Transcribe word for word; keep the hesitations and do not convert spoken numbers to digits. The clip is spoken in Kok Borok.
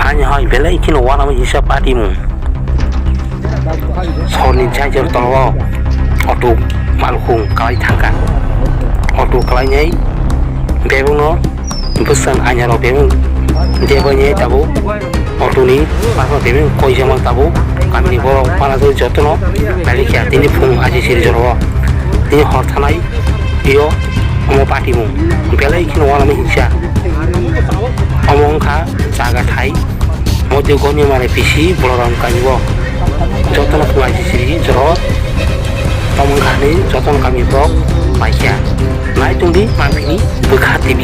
Ani hai belai kheno uanama hingsa patimung. Sorni jai jor tolo auto malkhung kalai thangkha. Auto kalainai bebungno bwsang anyaro bebung jebainai tabuk. Auto ni pasma bebung koijama tabuk. Kamini borok panasai jotono nailikya tini phung aji siri joro. Tini hor thanai yo omo patimung belai kheno uanama hingsa. Omo wngkha jaga thai. Mote goni mane pisi boloram kaibo. Jotono phung aji siri joro. Omo wngkha ni jotono kami borok paikha. Nai tongdi Manphini Bwkha T V.